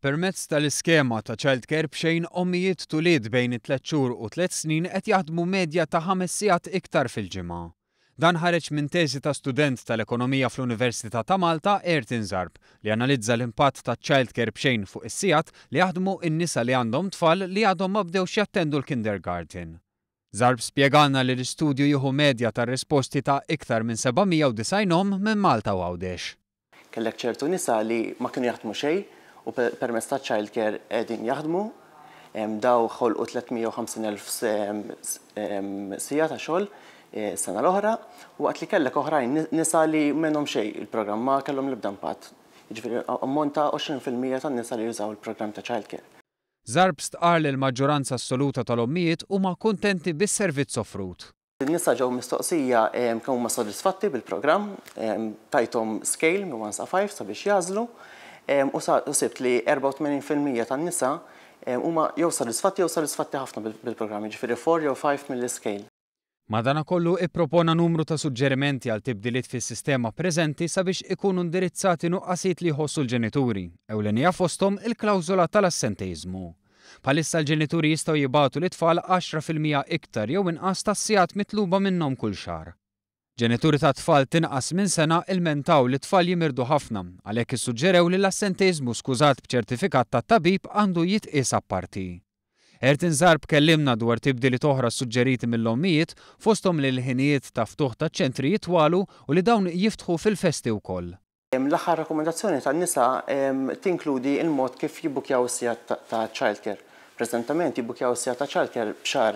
Permezz tal-iskema ta' childcare b'xejn, ommijiet t'ulied bejn it-tliet xhur u tliet snin qed jaħdmu medja ta' ħames sigħat iktar fil-ġimgħa. Dan ħareġ minn teżi ta' student tal-Ekonomija fl-Università ta' Malta, Ayrton Zarb, li analizza l-impatt taċ-childcare b'xejn fuq is-sigħat li jaħdmu n-nisa li għandhom tfal li għadhom ma bdewx jattendu l-kindergarten. Zarb spjegalna li l-istudju jieħu medja tar-risposti ta' iktar minn 790 omm minn Malta u Għawdex. Kellek ċertu nisa li ma kienu jaħdmu xejn u permezz ta' childcare qegħdin jaħdmu. Daw ħolqu 350,000 siegħa ta' xogħol is-sena l-oħra, waqt li kellek oħrajn nisa li minnhom xejn il-programm ma kellhom l-ebda impatt. Jiġifieri ammont ta' 20% tan-nisa li jużaw il-programm ta' childcare. Zarb stqarr li l-maġġoranza assoluta tal-ommijiet huma kuntenti bis-servizz offrut. In-nisa ġew mistoqsija kemm huma sodisfatti bil-programm, tajthom scale minn 1 sa 5 sabiex jagħżlu u sibt li 84% tan-nisa huma jew sodisfatti jew sodisfatti ħafna bil-programm, jiġifieri 4 jew 5 mill-iscale. Madanakollu ippropona numru ta' suġġerimenti għal tibdiliet fis-sistema preżenti sabiex ikunu indirizzati nuqqasijiet li jħossu l-ġenituri, ewlenija fosthom il-klawżola tal-assenteiżmu. Bħalissa l-ġenituri jistgħu jibagħtu lit-tfal 10% iktar jew inqas tas-sigħat mitluba minnhom kull xahar. Ġenituri ta' tfal t'inqas minn sena ilmentaw li t-tfal jimirdu ħafna, għalhekk issuġġerew li l-assenteiżmu skużat b'ċertifikat tat-tabib għandu jitqies apparti. Ayrton Zarb kellimna dwar tibdiliet oħra suġġeriti mill-ommijiet, fosthom li l-ħinijiet ta' ftuħ taċ-ċentri jitwalu u li dawn jiftħu fil-festi wkoll. L-aħħar rakkomandazzjoni tan-nisa tinkludi l-mod kif jibbukjaw is-sigħat ta' childcare. Preżentament jibbukjaw is-sigħat ta' childcare b'xahar,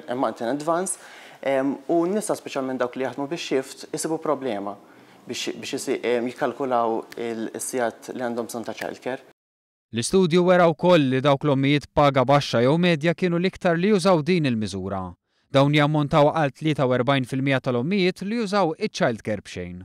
a month in advance, u n-nisa, speċjalment dawk li jaħdmu bix-shift, isibu problema biex jikkalkulaw is-sigħat li għandhom bżonn ta' childcare. L-istudju wera wkoll li dawk l-ommijiet b'paga baxxa jew medja kienu l-iktar li jużaw din il-miżura. Dawn jammontaw għal 43% tal-ommijiet li jużaw iċ-childcare b'xejn.